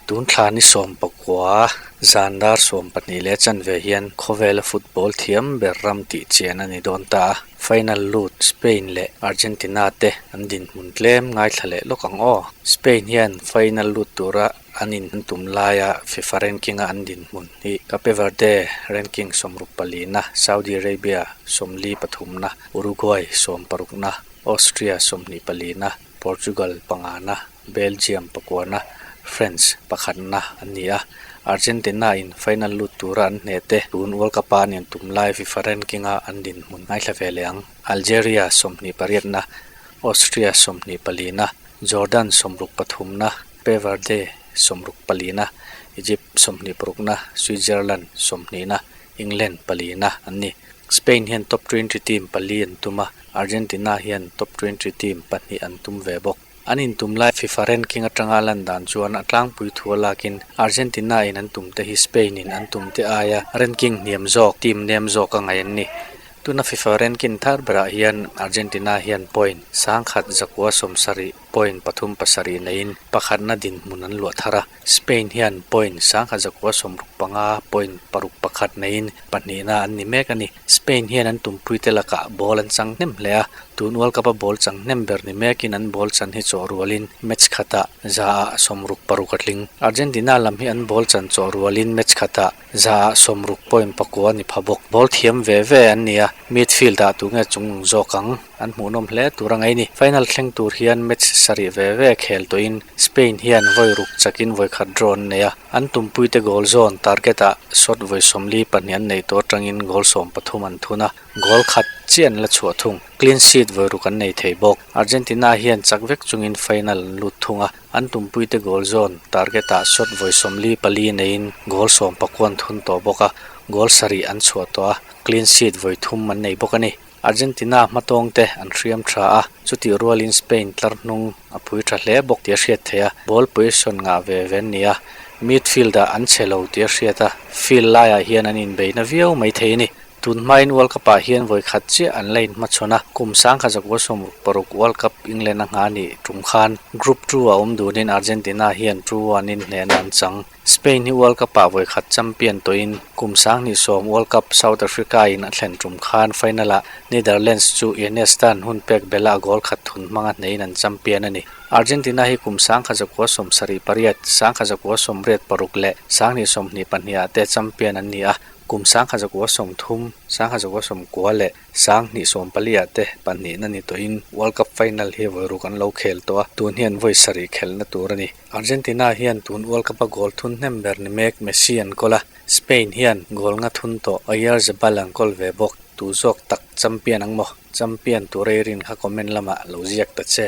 Tun thla ni 19 zan dar 12 leh chanve hian khawvela football thiam ber ram tih chian a ni dawn ta a. Final lut Spain leh Argentina te an dinhmun tlem ngaithla leh lawk ang aw. Spain hian final lut tura an in tum laia FIFA ranking a an dinhmun hi Cape Verde ranking 64na, Saudi Arabia 43na, Uruguay 60na, Austria 24na, Portugal pangana, Belgium pakuana, France pakhatna an ni a. Argentina in final lut tura an hneh te tun World Cup a an intum lai FIFA ranking a an dinhmun ngaithla ve leh ang. Algeria 28na, Austria 24na, Jordan 63na, Cape Verde 64na, Egypt 26na, Switzerland 20na, England palina an ni. Spain hian top 20 team pali an tum a, Argentina hian top 20 team pahnih an tum ve bawk. An intum lai FIFA ranking atanga lan dan chuan a tlangpui thu a lakin Argentina in an tum te hi Spain in an tum te aia ranking hniam zawk team nem zawk a ngaih an ni. Tuna FIFA ranking thar berah hian Argentina hian point 1170.37 neiin pakhatna dinhmun an luah thar a. Spain hian point 1165.61 neiin pahnihna an ni mek a ni. Spain hian an tumpui te lakah ball an chang hnem hle a, tun World Cup a ball chang hnem ber ni mekin an ball chan hi chawh rualin match khatah 6% a tling. Argentina lam hi an ball chan chawh rualin match khatah 60.9% ni pha bawk. Ball thiam ve ve an ni a, midfield ah tunge chungnung zawk ang an hmuhnawm hle tur a ngaih ni. Final thleng tur hian match sarih ve ve khel tawhin Spain hian vawi ruk chakin vawi khat draw an nei a, an tumpui te goal zawn target ah shot vawi 42 an neih tawh atangin goal 13 an thun a, goal khat chiah an la chhuah thung. Clean sheet vawi ruk an nei thei bawk. Argentina hian chak vek chungin final an lut thung a, an tumpui te goal zawn target ah shot vawi 44 neiin goal 19 an thun tawh bawk a, goal sarih an chhuah tawh a, clean sheet vawi thum an nei bawk a ni. Argentina hmatawng te an hriam tha a, chutih rualin Spain tlar hnung a pui tha hle bawk tih a hriat theih a, ball position ngah ve ve an ni a, midfield ah an che lo tih a hriat a, field laiah hian an inbeihna viau mai thei a ni. Tun hmain World Cup ah hian vawi khat chiah an la inhmachhawn a, kum 1966 World Cup England a nghah nih tum khan Group 2 a awm dunin Argentina hian 2-1 in hnehna an chang. Spain hi World Cup ah vawi khat champion tawhin kum 2010 World Cup South Africa in a thlen tum khan final ah Netherlands chu Iniesta an hun pek bela a goal khat thun hmanga hneiin an champion a ni. Argentina hi kum 1978, 1986 leh 2022 ah te champion an ni a, kum 1930, 1990 leh 2014 ah te pahnihna ni tawhin World Cup final hi vawi ruk an lo khel tawh a, tun hian vawi sarih khelhna tur a ni. Argentina hian tun World Cup a goal thun hnem ber ni mek Messi an kawl a, Spain hian goal nga thun tawh Oyarzabal an kawl ve bawk. Tu zawk tak champion ang maw? Champion tur ei rin kha comment lamah lo ziak ta che.